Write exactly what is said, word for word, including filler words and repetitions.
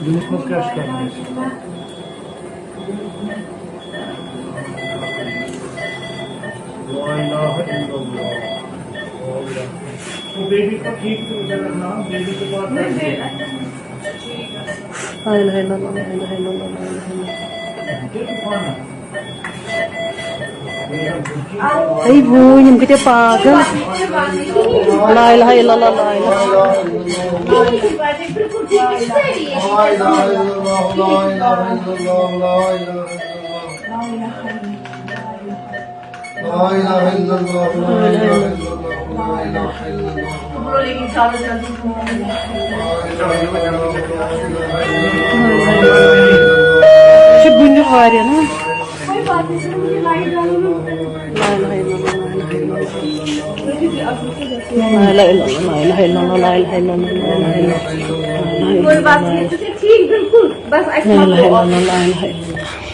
دِلَس منٛز کیٛاہ چھُ کرُن اَسہِ؟ لا الہ الا اللہ۔ تو بیبی کو ٹھیک سے ادھر رکھنا، بیبی کے پاس بیٹھ کے۔ لا الہ الا اللہ، لا الہ الا اللہ، لا الہ الا اللہ۔ اے وٲے، یِم گٔے پاگل۔ لا الہ الا اللہ، لا الہ۔ لا الہ الا اللہ، لا الہ الا اللہ۔ لا الہ الا اللہ، لا الہ الا اللہ، لا الہ الا اللہ۔ چھِ بُنہِ واریاہ نا۔ لا الہ الا اللہ، لا الہ الا اللہ، لا الہ الا اللہ، لا الہ الا اللہ، لا الہ الا اللہ، لا الہ الا اللہ۔ کوئی بات نہیں، ٹھیک، بالکل۔ بس اَسہِ لا الہ الا اللہ، لا الہ الا اللہ۔